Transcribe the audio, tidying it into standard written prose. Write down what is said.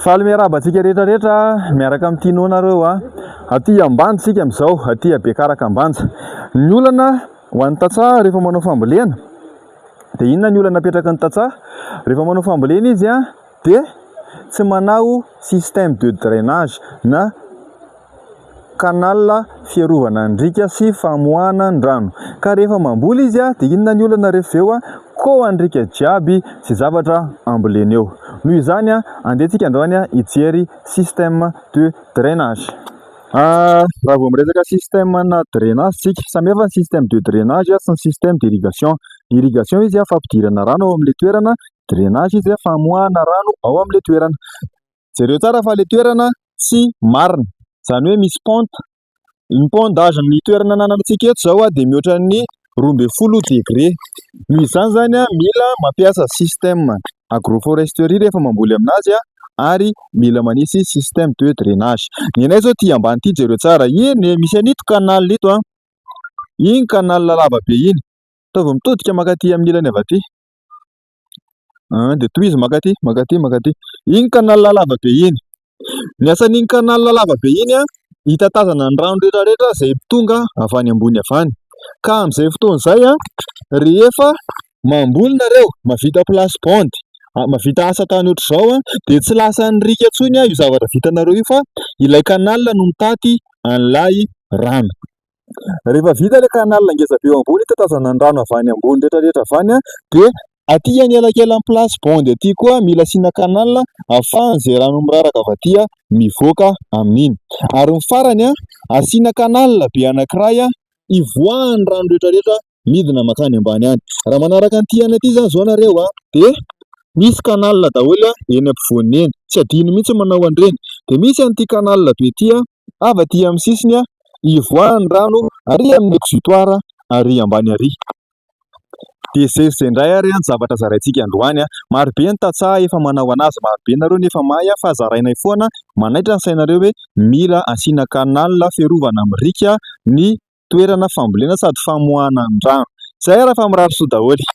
Faly miarahaba antsika rehetra rehetra miaraka amin'i Tino nareo a. Aty Ambanja isika amin'izao, aty Bekaraka Ambanja. Ny olana ho an'ny tantsaha rehefa manao fambolena dia inona ny olana apetraky ny tantsaha? Rehefa manao fambolena izy a dia tsy manao système de drainage na canal fiarovana ny riaka sy famoahana ny rano. Ka rehefa mamboly izy dia inona ny olana rehefa avy eo? Koa ny riaka jiaby sy zavatra ambolena eo. Noho izany, andeha tsika androany hijery système de drainage. Raha vao miresaka système na drainage tsika, samy hafa ny système de drainage sy ny système d'irrigation. Ny irrigation izy fampidirana rano ao amin'ilay toerana, drainage izy famoahana rano ao amin'ilay toerana. Jereo tsara fa ilay toerana tsy marina, izany hoe misy pente. Ny pondage ny toerana ananantsika eto izao dia mihoatra ny 12 degré. Noho izany izany mila mampiasa système agroforesterie rehefa mamboly aminazy ary mila manisy système de drainage. Ny anay izao ity ambany ity jereo tsara, iny e misy an'ito canal ito an, iny canal lava be iny, ataovy mitodika mankaty amin'ny ilany avy aty. Dia tohizo mankaty, mankaty, mankaty. Iny canal lava be iny. Ny asan'iny canal lava be iny an, hitatazana ny rano rehetra rehetra izay tonga avy any ambony avy any. Ka amin'izay fotoana izay an, rehefa mamboly nareo, mahavita place bande, mahavita asa tany ohatr'izao an, dia tsy lasan'ny riaka intsony io zavatra vitanareo io fa ilay canal no mitaty an'ilay rano. Rehefa vita ilay canal ngeza be eo ambony hitatazana ny rano avy any ambony rehetra rehetra avy any dia aty anelakelan'ny place bande aty koa mila asiana canal ahafahan'izay rano miraraka avy aty mivoaka amin'iny. Ary ny farany asiana canal be anankiray hivoahan'ny rano rehetra rehetra midina mankany ambany any. Raha manaraka an'ity any aty izany izao nareo dia misy canal daholo eny ampovoany eny. Tsy adino mihitsy manao an'ireny. Dia misy an'ity canal be ity avy aty amin'ny sisiny hivoahan'ny rano ary amin'ny exutoire ary ambany ary. Dia izay sy izay indray ary ny zavatra zaraintsika androany. Maro be ny tantsaha efa manao anazy, maro be nareo nefa mahay fa zarainay foana manaitra ny sainareo hoe mila asiana canal fiarovana amin'ny riaka ny toerana fambolena sady famoahana ny rano. Izay ary fa mirary soa daholo.